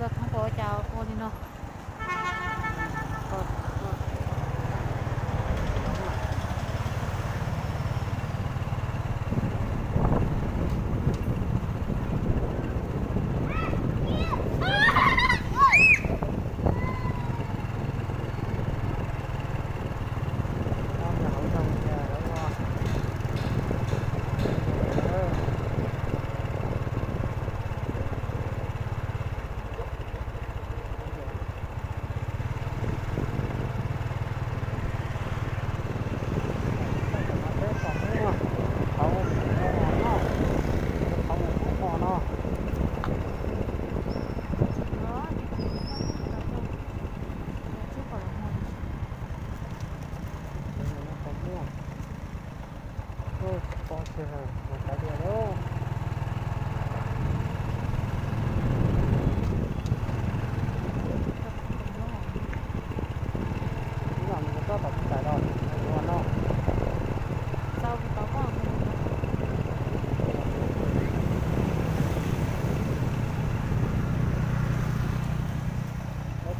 Los thoob pov cas ua li no.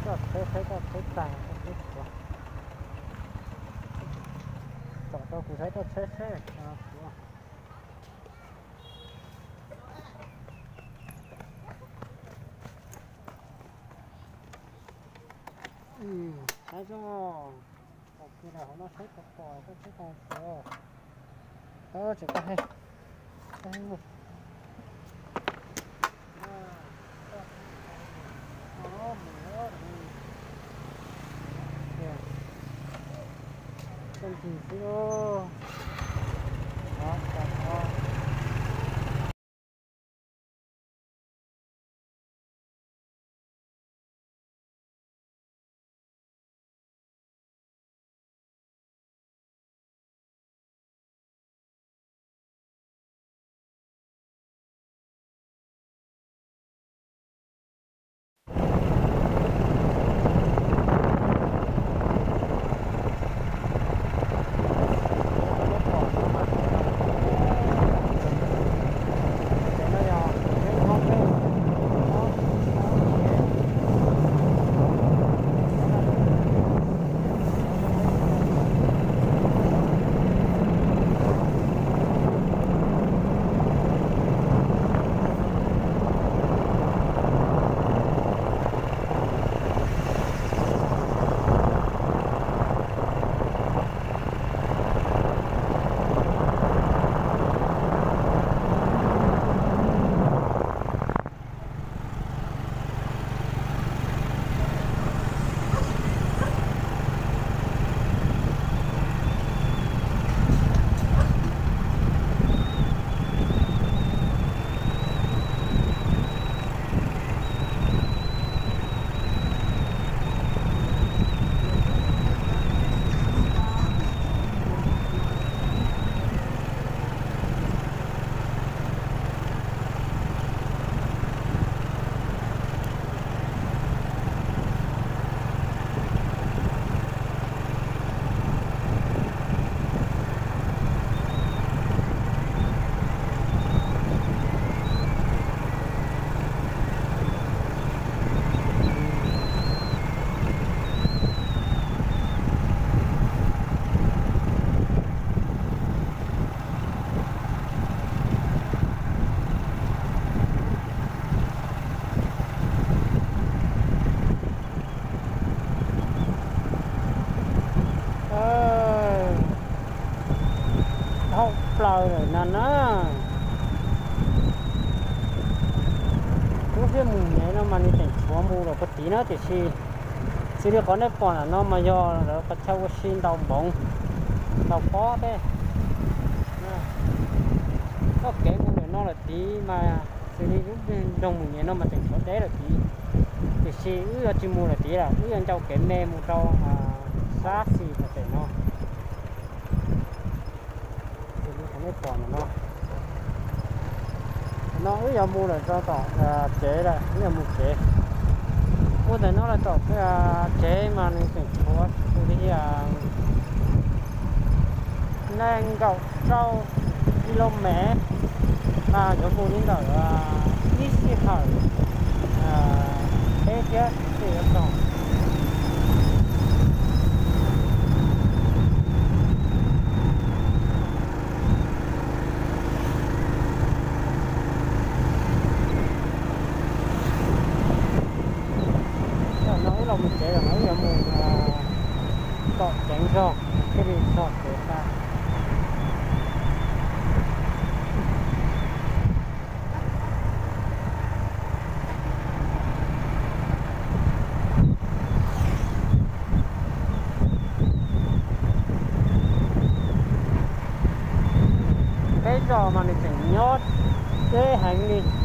Txhawb txhawb txhawb tag, txhawb tag. Tom rau kuv saib txhawb txhawb. Saib zoo, pom kiag lawm hauv no saib pom pom koj txhawb tag xwb. Tseem tag he. Tag ntsis xwb lauj. Ib yam mus nyem no mas nws tseem tshuav mus lawm puag tid na, tiam sis xws li qhov nej pom ntawm no mas yog lawv qhov chaw ua si ntaus npoov, ntaus pob tej. Txoj kev mus ntawm no lawm tid mas xws li lub nroog mus nyem no mas tseem tshuav deb lawm tid, tiam sis wb yuav tsis mus lawm tid lawm, wb yuav ncau kev me mus rau sab xis tom pem no. Xws li qhov nej pom ntawm no, no wb yuav mus lawm rau tom tsev lawm, wb yuav mus tsev. Ua ntawm no lawm tom tsev mas nws tseem tshuav xws li nees nkaum rau ki lo mev, mas yuav mus li ntawm ib sij hawm peb thiab txog. Tam no wb los mus tsev lawm, wb yuav mus tom ceev zog thiaj li txog tsev tau. Peb zos mas nws tseem nyob deb heev li.